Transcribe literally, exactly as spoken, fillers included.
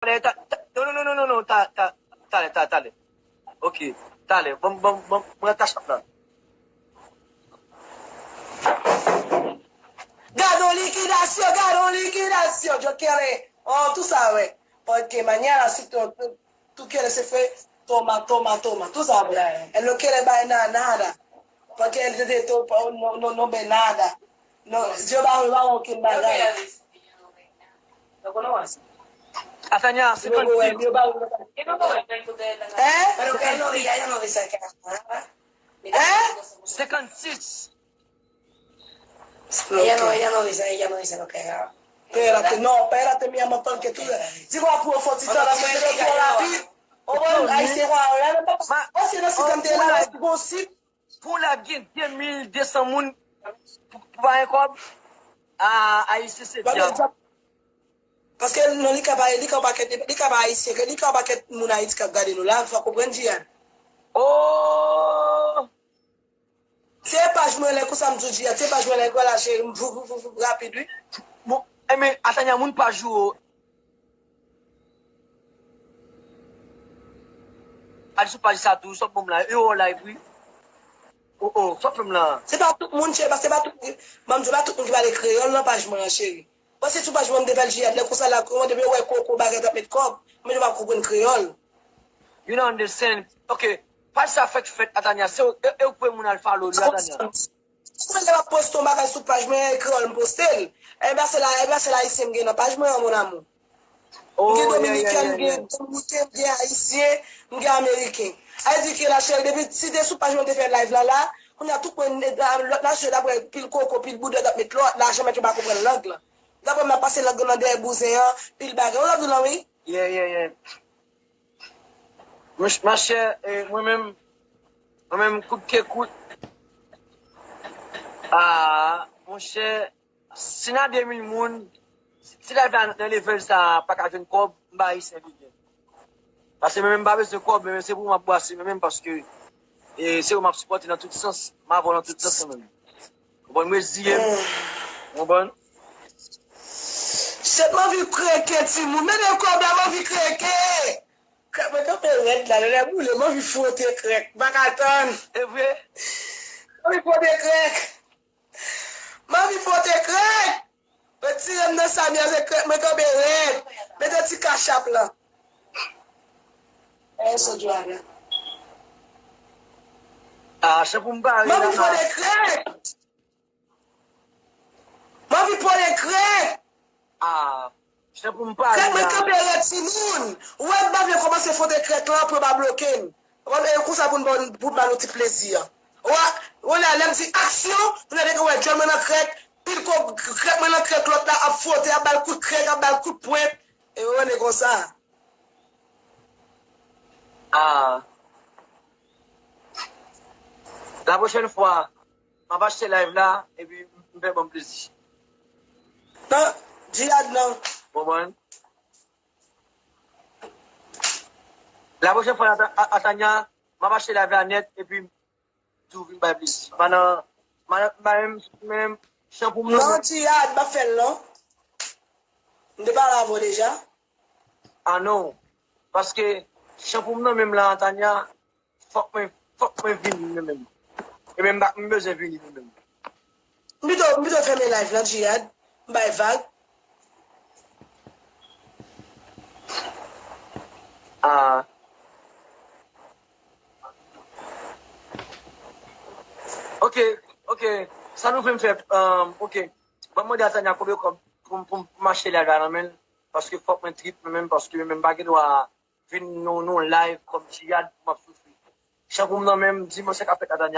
Talè, ta- ta- non, non, non, non, non, non, ta- ta- talè, ta- talè. Ok, talè. Bon, bon, bon, mwen Cash App la. Gade yon likidasyon, gade yon likidasyon, yo quiere, oh, tú sabes, porque mañana si tú, tú quieres se fue, toma, toma, toma, tú sabes, él no quiere vaina, nada, porque él de todo, no, no, no ve nada, no, yo bajo, bajo, que bagay. Atanya, senkannsis. Hein? Hein? Senkannsis. Ella no, ella no dice, ella no dice lo que era. Espérate, no, espérate, mi amor, porque tú. Digo, a puro fotita la gente de por aquí. O bueno, ahí se va a hablar, papá. O si no, si te enteras, gossip. Pou la gen de mil de san moun pou, pou pa gen kòb, a, Ayisyen se dyab. Paske non, li ka ba, li ka ba kèt, li ka ba Ayisyen, li ka ba kèt moun Ayiti k ap gade nou la, fò konprann Jihad. Oh! Se paj mwen lè konsa m di w Jihad, se paj mwen lè kwa la cheri, m vou, vou, vou, vou, rapid wi. Bon, enben, Atanya moun paj ou. Al sou paj sa tou, sòt bon m la, yo live wi. Oh, oh, sòt fè m la. Se pa tout moun, cheri, se pa tout moun. Ban m di w, pa tout moun ki pale kreyòl nan paj mwen an, cheri. Bon, se sou paj mwen m te fè l Jihad, lè konsa la, kòman depi yo wè koko bagay t ap met kòb, men yo pa konprann kreyòl. You don't understand. Ok, paj sa fèk fèt, Atanya, se yo, e, e yo kwe moun al follow li, Atanya. Mwen lè m ap poste yon bagay sou paj mwen, e kreyòl m poste l. E pa se la, e pa se la ayisyen m gen nan paj mwen an, mon amour. M gen dominikèn, m gen dominiken, m gen ayisyen, m gen ameriken. Sa vle di ke la cheri, depi si te sou paj mwen te fè live la la, kounye a tout moun, lòt nasyon yo t ap wè pil koko, pil boudè t ap met lòt la, janm yo pa konprann lang lan. Daprè m, y ap pase lang lan nan dèyè bouzen an, pil bagay. Ou t ap di lan wi? Yeah, yeah, yeah. Monch-, machè, eh, mwen menm, mwen menm, kout ke kout. Ah, monchè, si nan de mil moun, si, si live la nan level sa, pa ka jwenn kòb, m ba Ayisyen li gen. Paske mwen menm, m pa bezwen kòb, men se pou m ap bwase, mwen menm, paske, eh, se ou m ap sipòte nan tout sans, m avè w nan tout sans, mwen menm. Konprann, m reziye m. Konprann? Shit, m anvi kreke, timoun. Men de kòb la, m anvi kreke. Krèk mwen kanpe rèd la, lè boule, m anvi fwote krèk. M pa ka tann. E vre? M anvi fwote krèk. M anvi fwote krèk. Retire m nan sa m ye, se krèk mwen kanpe rèd. Mete ti kachap lan. E so djwal la. Ah, se pou m pare la. M anvi fwote krèk. M anvi pwole krèk. Ah, se pou m pale la. Krèk mwen kanpe rèd timoun. Ou wè m pa vle kòmanse fwote krèk lan pou yo pa bloke m. Ou konprann? E konsa pou n ba, pou n ba nou ti plezi an. Ou wè, ou wè la, lè m di aksyon, nou wè dèke wè djòl mwen nan krèk, pil ko krèk mwen nan krèk lòt la ap fwote, ap ba l kout krèk, ap ba l kout pwen. E ou wè nèg konsa. Ah. La pwochèn fwa, m ap achte live la, epi m fè ban m plezi. Non, Jihad non. Konprann? La pwochèn fwa, Ata-, A-, Atanya, m ap achte live la nèt, epi m tou vin bay plezi. M pa nan, m pa nan, m pa menm, menm, chan pou m non. Non, Jihad, m pa fè l non. M te pale avè w deja. Ah non. Paske chan pou m nan menm la, Atanya, fòk mwen, fòk mwen vini mwen menm. E menm bak mwen bezwen vini mwen menm. M pito, m pito fèmen live lan, Jihad. M bay vag. Ah. Ok, ok. Sa nou vle m fè, um, ok. Ban m mande Atanya konbyen kòb pou, pou, pou m achte live la nan men l. Paske fòk mwen trip mwen menm, paske mwen menm pa gen dwa vin nan, nan live kòm Jihad pou m ap soufri. Chan pou m nan men m, dimanch sa k ap fèt la, Tanya.